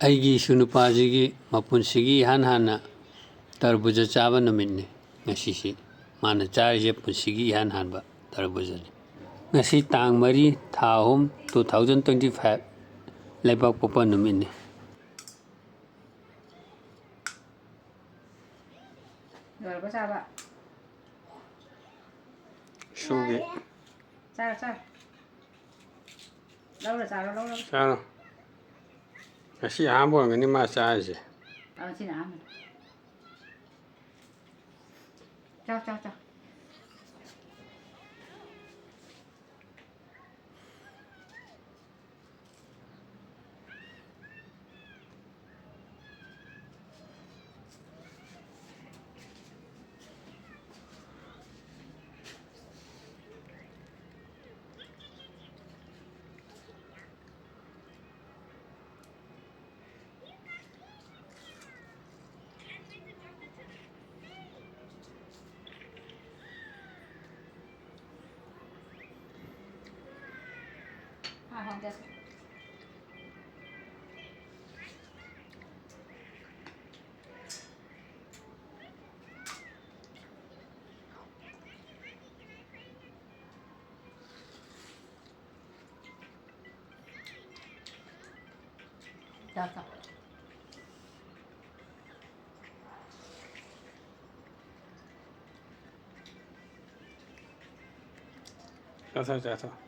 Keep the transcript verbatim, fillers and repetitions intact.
ꯑꯩꯒꯤ ꯏꯁꯨ ꯅꯨꯄꯥꯁꯤꯒꯤ ꯃꯄꯨꯟꯁꯤꯒꯤ ꯏꯍꯥꯟ ꯍꯥꯟꯅ ꯇꯔꯕꯨꯖ ꯆꯥꯕ ꯅꯨꯃꯤꯠꯅꯤ ꯉꯁꯤꯁꯤ꯫ ꯃꯥꯅ ꯆꯥꯔꯤꯁꯦ ꯄꯨꯟꯁꯤꯒꯤ ꯏꯍꯥꯟ ꯍꯥꯟꯕ ꯇꯔꯕꯨꯖꯅꯤ꯫ ꯉꯁꯤ ꯇꯥꯡ ꯃꯔꯤ, ꯊꯥ ꯑꯍꯨꯝ, two thousand twenty five, ꯂꯩꯕꯥꯛ ꯄꯣꯛꯄ ꯅꯨꯃꯤꯠꯅꯤ꯫ ꯂꯣꯏꯔꯕ ꯆꯥꯕ? ꯁꯨꯒꯦ꯫ ꯆꯥꯔꯣ, ꯆꯥꯔꯣ꯫ ꯂꯧꯔ ꯆꯥꯔꯣ, ꯂꯧꯔ꯫ ꯆꯥꯔꯣ꯫ ꯉꯁꯤ ꯑꯍꯥꯟꯕ ꯑꯣꯏꯔꯝꯒꯅꯤ ꯃꯥ ꯆꯥꯔꯤꯁꯦ꯫ ꯑꯥ, ꯉꯁꯤꯅ ꯑꯍꯥꯟꯕꯅꯤ꯫ ꯆꯥꯎ, ꯆꯥꯎ, ꯆꯥꯎ꯫ ꯆꯥꯎ, ꯆꯥꯎ, ꯆꯥꯎ, ꯆꯥꯎ꯫